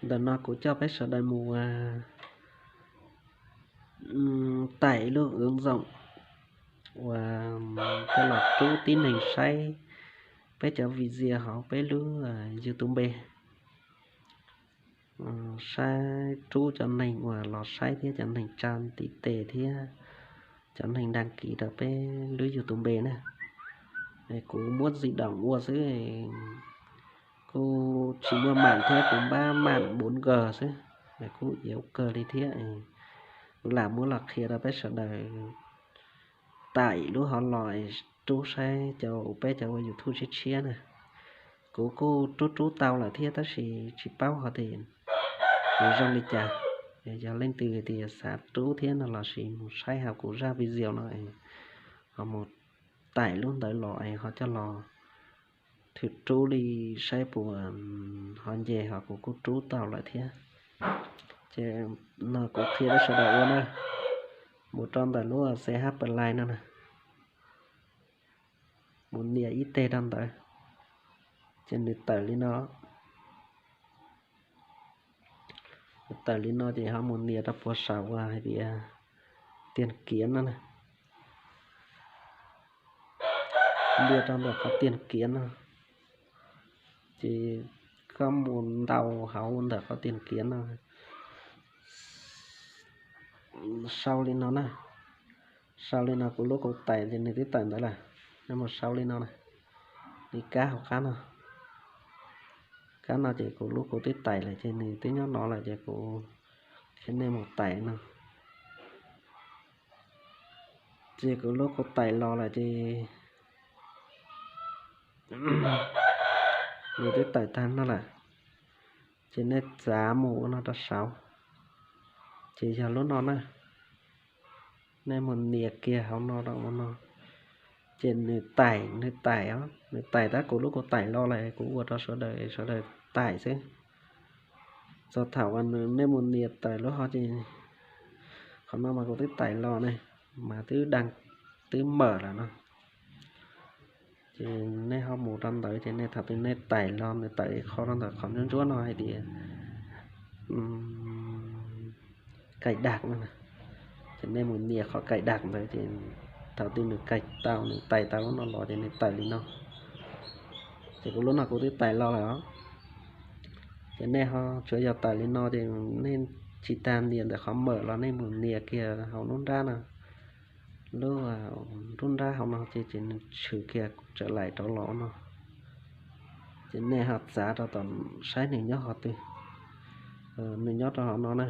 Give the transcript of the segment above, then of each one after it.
Ntawm no kuv coj peb sawv daws mus tải lub ứng dụng uas coj los rub tib neeg saib peb cov video hauv peb lub YouTube, saib rub cov neeg uas los saib thiab cov neeg tsa ntiv tes thiab cov neeg đăng ký rau peb lub YouTube na. Kuv muab di động ua xwb, kuj tsis muaj mạng thiab, kuv npab mạng bốn G xwb, kuj yếu kawg li thiab. Kuv lam muab los qhia rau peb sawv daws tải lub hov los rub saib cov, peb cov ua YouTube tshiab tshiab na. Kuv kuj rub rub tau lawm thiab tab sis tsis paub hais tias nws zoo li cas. Yog leej twg tias xav rub thiab no los sis mus saib hauv kuv zaj video no, ho mus tải lub ntawd los es ho coj los thwm rub li saib puas ho nce, ho kuv kuj rub tau lawm thiab. Ces no kuv qhia rau sawv daws ua na, mus rau ntawm lub CH Play no na, mus nias ib teg rau ntawd, ces nws tawm li no. Tawm li no ces ho mus nias rau puag saum uas hais tias tìm kiếm no na. Nias rau ntawm qhov tìm kiếm no, ces koj mus ntaus hauv ntawm qhov tìm kiếm no, sau li no na. Sau li no, kuv lub kaus tais ces nws twb tawm ntawd lawm. Nej mus sau li no na, li kab hauv qab no. Kab no ces kuv lub kaus twb tais lawm ces nws twb nyob no lawm ces kuv thiab nej mus tais no. Ces kuv lub kaus tais los lawm ces nws twb tawm tag no lawm. Ces nej txav mus ua no rau saud, ces yog lub no na. Nej mus nias kiag hauv no rau ua no, ces nws tais, nws tais os, nws tais tab kuv lub kaus tais los lawm, kuv ua rau sawv daws, sawv daws tais xwb. Txog thaum uas nej mus nias tawm lub hov ces qhov no mas kuv twb tais los ne, mas twb đăng, twb mở lawm no. Ces nej ho mus rau ntawd ces nej thaum twg nej tais los nws tawm qhov rau ntawm qhov ntsuab ntsuab no hais tias cài đặt no. Ces nej mus nias qhov cài đặt ntawd ces thaum twg nws cài tau, nws tais tau lub no los ces nws tawm li no. Ces kuv lub no kuv twb tais los lawm os. Ces nej ho tsuav yog tawm li no ces nej tsis tas nias ntawm qhov mở los nej mus nias kiag hauv nruab nrab no. Lub nruab nrab hauv no ces, ces nws tshwm kiag trở lại rov los no. Ces nej ho txav rau tom saib nws nyob qhov twg. Nws nyob rau hauv no na.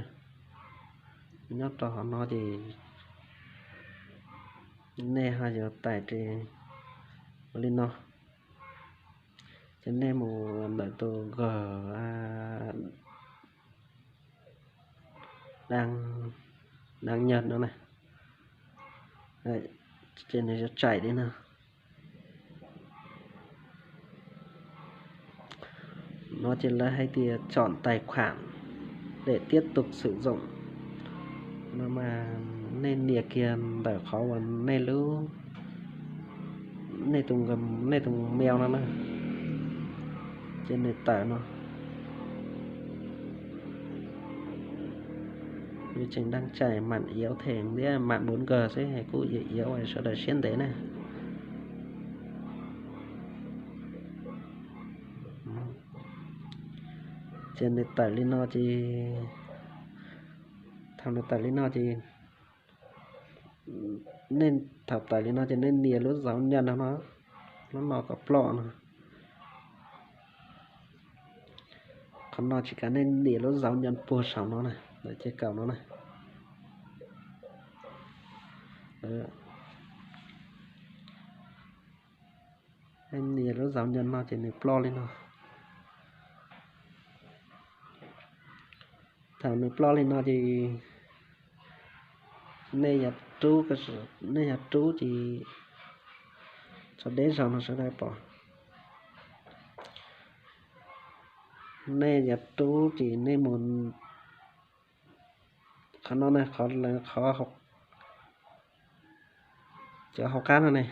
Nyob rau hauv no ces nej ho yuav tais li no. Ces nej mus ntawm tus G, đăng, đăng nhập no na. Ces nws yuav chảy li no. No ces lawv hais tias chọn tài khoản để tiếp tục sử dụng no mas nej nias kiag ntawm qhov uas nej lub, nej tus, nej tus mail no na, ces nws tawm no. Nws tseem đang chạy mạng yếu thiab, mạng bốn G xwb, kuj yuav sawv daws siab ntev na. Ces nws tawm li no ces, thaum nws tawm li no ces, nej, thaum tawm li no ces nej nias lub dấu nhân no, lub no kom ploj no. Qhov no tsis kav, nej nias lub dấu nhân puag saum no na, ntawm ces kaum no na. Nej nias lub dấu nhân no ces nws ploj li no. Thaum nws ploj li no ces nej yuav rub, nej yuav rub ces tso deb zog no sawv daws pom. Nej yuav rub ces nej mus qhov no na, qhov, qhov cov hauv qab no ne,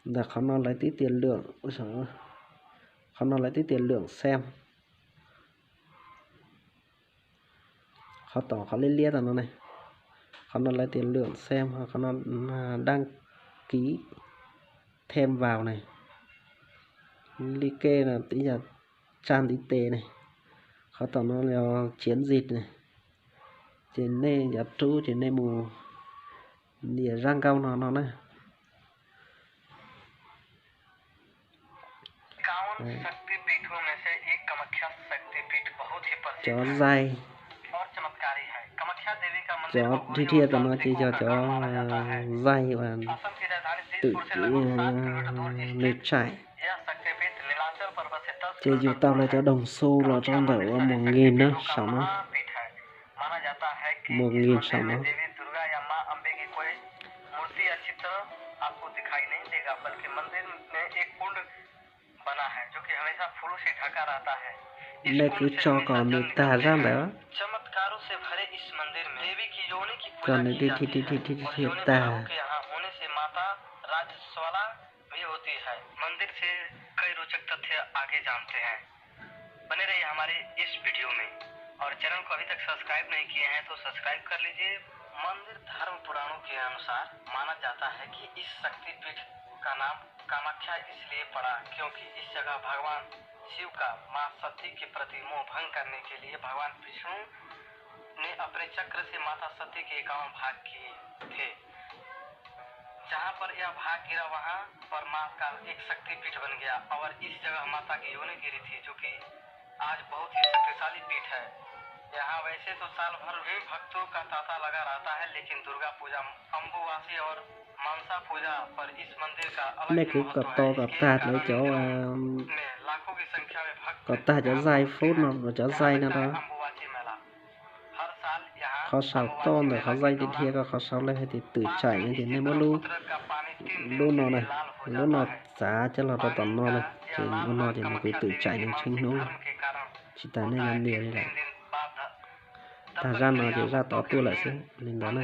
ntawm qhov no lawv tib tias lượng, qhov no lawv tib tias lượng xem. Qhov tom qhov liab liab tom no ne, qhov no lawv tias lượng xem, qhov no đăng ký thêm vào ne, li ke no ib yam tsa ntiv tes ne, qhov tom no yog chiến dịch ne, ces nej yuav rub ces nej mus nias zaj nkauj no no na. Cov zai, cov dhia dhia tom no ces yog cov zai uas twm nws tsaim. Ces yug tau lawv cov đồng xu los rau ntawm uas một nghìn na saum no, một nghìn saum no. Nej kwv tso kom nws tag zaj ntawd. Kom nws dhia dhia dhia tag. बने रहिए हमारे इस वीडियो में और चैनल को अभी तक सब्सक्राइब नहीं किए हैं तो सब्सक्राइब कर लीजिए। मंदिर धर्म पुराणों के अनुसार माना जाता है कि इस शक्तिपीठ का नाम कामाख्या इसलिए पड़ा क्योंकि इस जगह भगवान शिव का मां सती के प्रति मोह भंग करने के लिए भगवान विष्णु ने अपने चक्र से माता सती के इक्यावन भाग किए थे। जहां पर यह भाग गिरा, वहां पर मां का एक शक्तिपीठ बन गया और इस जगह माता की योनि गिरी थी, जो कि आज बहुत ही शक्तिशाली पीठ है। यहाँ वैसे तो साल भर भी भक्तों का तांता लगा रहता है, लेकिन दुर्गा पूजा, अम्बुवासी और मनसा पूजा पर इस मंदिर का अलग ही महत्व है। इसके कारण इस मंदिर में लाखों की संख्या में भक्त जाकर पूजा करते हैं। अम्बुवासी मेला Qhov saum toj ntawm qhov zai dhia dhia ko, qhov saud lawv hais tias twm tsaim no ces nej muab lub, lub no na, lub no txav coj los rau tom no na, ces ua no ces nws kuj twm tsaim nws tsheej hnub, tsis tas nej yuav nias li lawm. Tag zaj no ces zaj tod tuaj lawm xwb li ntawd na.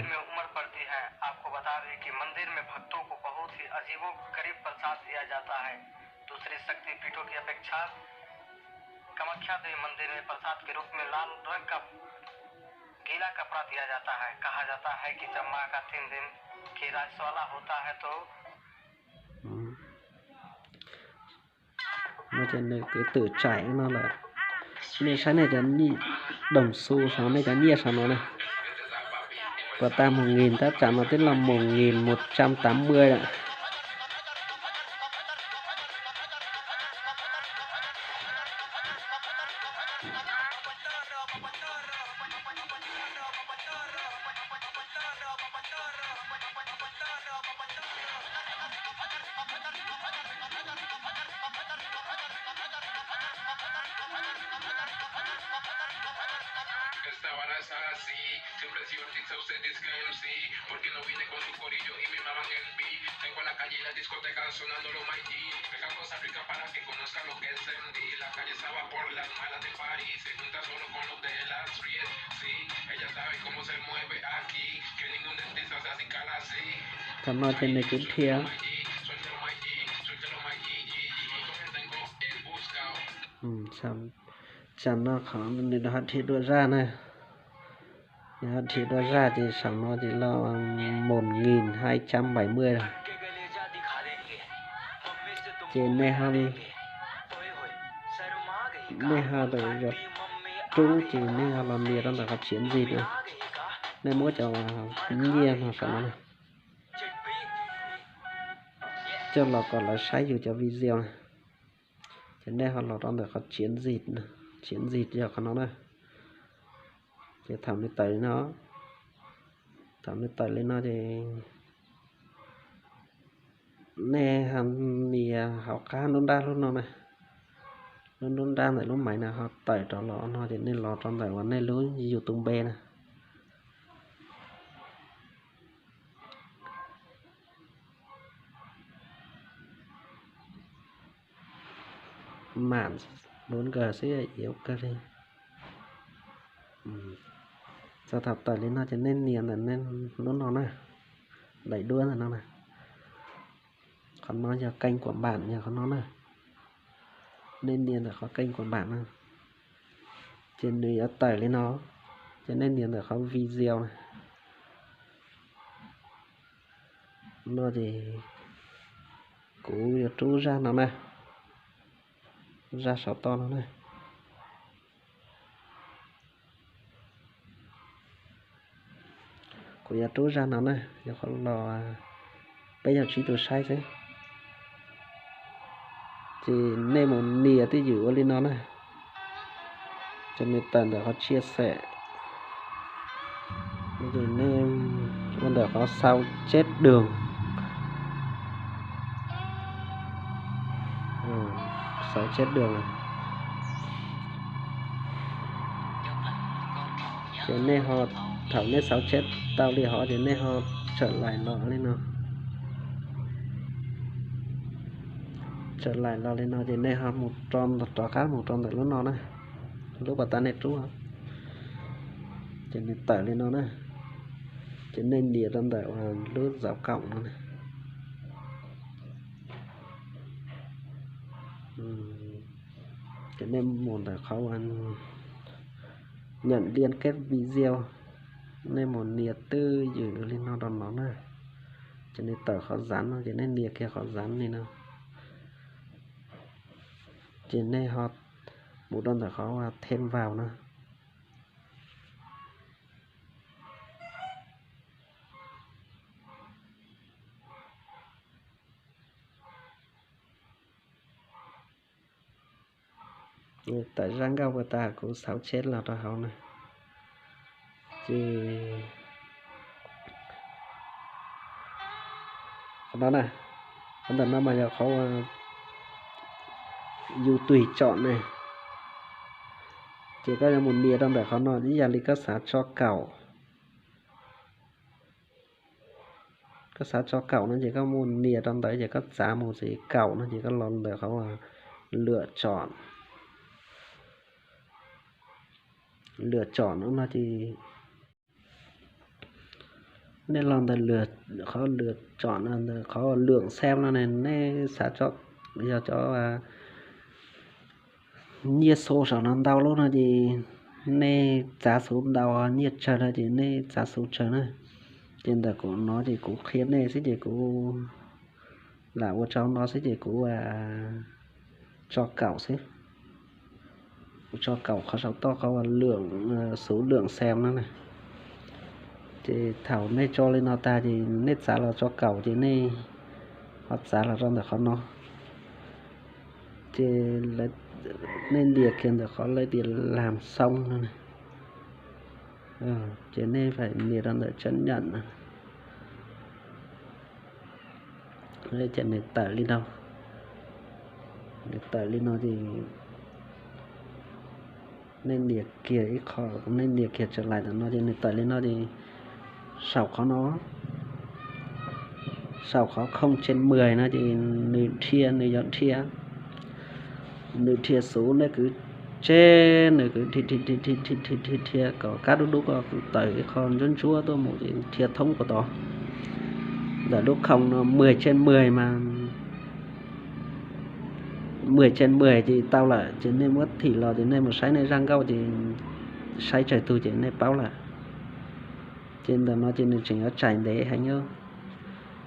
दूसरे शक्तिपीठों की अपेक्षा कामाख्या देवी मंदिर में प्रसाद के रूप में लाल रंग का गीला कपड़ा दिया जाता है। कहा जाता है कि जब मां का तीन दिन के राजस्वाला होता है तो No ces nws kuj twm tsaim no lawm. Nej saib nej cov đồng xu saum, nej cov nyiaj saum no na. Puas tag một nghìn, tab tsam no twb los một nghìn một trăm tám mươi lawm. Thaum no ces nws kuj dhia. Tsam no qhov nws ho dhia dua zaj na. Nws ho dhia dua zaj ces saum no ces los một nghìn hai trăm bảy mươi lawm. Ces nej ho, nej ho tawm yuav rub ces nej ho los nias rau ntawm qhov chiến dịch na. Nej muab cov nyiaj no saum no na, coj los kom lawv saib yus cov video na. Ces nej ho los rau ntawm qhov chiến dịch, chiến dịch yog qhov no na. Ces thaum nws tawm li no, thaum nws tawm li no ces nej ho nias hauv qab nruab nrab lub no na, lub nruab nrab ntawm lub maiv na ho tawm rov los no ces nej los rau ntawm uas nej lub YouTube na. Mam bốn G xwb, yếu kawg li. Txog thaum tawm li no ces nej nias ntawm nej lub no na, daim duab ntawm no na. Qhov no yog kênh của bạn, yog qhov no na. Nej nias ntawm qhov kênh của bạn na, ces nws yuav tawm li no. Ces nej nias ntawm qhov video na. No ces kuv yuav rub zaj no na, zaj saum toj no na. Kuv yuav rub zaj no na, yog qhov los peb yog tsib tus saib xwb. Ces nej mus nias twj ywm ua li no na. Ces nws tawm ntawm qhov chia sẻ. Ces nej ua ntawm qhov sáu chết đường. Sáu chết đường. Ces nej ho, thaum nej sáu chết tau li hov ces nej ho tsawm laim los li no. Tsawm laim los li no ces nej ho mus rov qab mus rau ntawm lub no na, lub pas tas nej rub. Ces nws tawm li no na. Ces nej nias rau ntawm lub dấu cộng no na. Ces nej mus ntawm qhov nhận liên kết video, nej mus nias twj ywm li no rau no na. Ces nws tawm qhov dán no ces nej nias kiag qhov dán li no. Ces nej ho mus rau ntawm qhov thêm vào no. Tawm zaj nkauj puas tas kuv sáu chết los rau hauv na. Ces qhov no na, qhov ntawm no mas yog qhov YouTube chọn ne. Ces koj yuav mus nias rau ntawm qhov no ib yam li koj xav tso kaum. Koj xav tso kaum no ces koj mus nias rau ntawd ces koj txav mus ces kaum no ces koj los ntawm qhov lựa chọn. Lựa chọn no ces nej los ntawm qhov lựa chọn, ntawm qhov lượng xem no ne, nej xav tso, yog cov nyiaj xu saum no ntau lub no ces nej txav xuv ntau, nyiaj tsawg no ces nej txav xuv tsawg na. Ces ntawm kuv no ces kuv qhia nej xwb ces kuv lam ua rau no xwb ces kuv tso kaum xwb. Kuv tso kaum qhov saum toj qhov ua lượm, số lượng xem no na. Ces thaum nej tso li no tag ces nej txav los tso kaum ces nej ho txav los rau ntawm qhov no. Ces nej nias kiag ntawm qhov lawv tias làm xong no na. Ces nej phải nias rau ntawm chấp nhận no. Ces nws tawm li no, nws tawm li no ces nej nias kiag ib qho, nej nias kiag trở lại ntawm no ces nws tawm li no ces saum qhov no, saum qhov không trên mười no ces nws dhia, nws yuav dhia, nws dhia xuv nej kwv tseg, nws kwv dhia dhia dhia dhia dhia dhia dhia kom kab dub dub ko kwv tawm ib qho ntsuab ntsuab tuaj mus ces dhia thoob puag tod. Ntawm lub không no mười trên mười mas mười trên mười ces tau lawm ces nej muab thim los ces nej mus saib nej zaj nkauj ces saib tsawg tug ces nej paub lawm. Ces ntawm no ces nws tseem yuav txais ntev heev,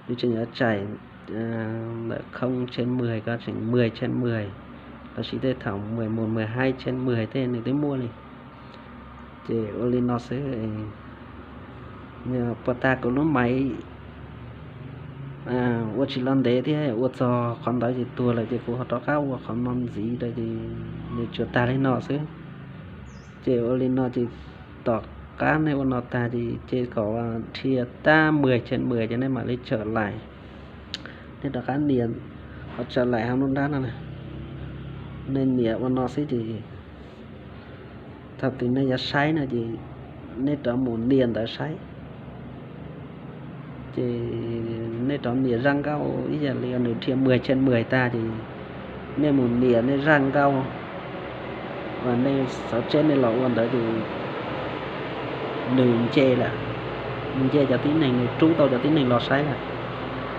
nws tseem yuav txais ntawm không trên mười ko tseem mười trên mười, los sis tej thaum mười một, mười hai trên mười tej nws twb muaj li. Ces ua li no xwb, puas tas kuv lub maiv ua tsis los ntev thiab ua txog qhov ntawd ces tuag lawm ces kuv ho rov qab ua qhov no ntxiv rau ces nws tsuas tag li no xwb. Ces ua li no ces tom qab nej ua no tag ces ces kom dhia tab mười trên mười ces nej mam li trở lại. Nej rov qab nias qhov trở lại hauv nruab nrab no na. Nej nias ua no xwb ces thaum twg nej yuav saib no ces nej rov mus nias ntawd saib. Ces nej rov nias zaj nkauj ib yam li nws dhia mười trên mười tag ces nej mus nias nej zaj nkauj uas nej xav tseb nej los ua ntawd ces nws nce lawm, nws nce cov tib neeg, nws rub tau cov tib neeg los saib lawm.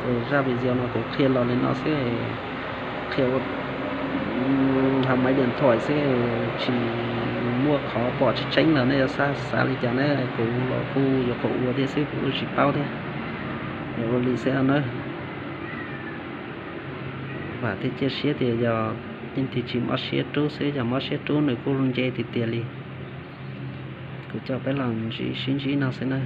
Ces zaj video no kuv qhia los li no xwb, qhia ua Hauv maiv diam thuam xwb, tsis muaj qhov pom tseeb tseeb los nej yuav xav li cas na, kuv los kuj yuav qhuas ua thiab xwb, kuv kuj tsis paub thiab. Yog ua li xwb na. Vam thiab cia siab tias yog leej twg tsis mob siab rub xwb, yog mob siab rub nws kuj nce tiag tiag li. Kuv coj peb los ntsib sib ntsib no xwb na.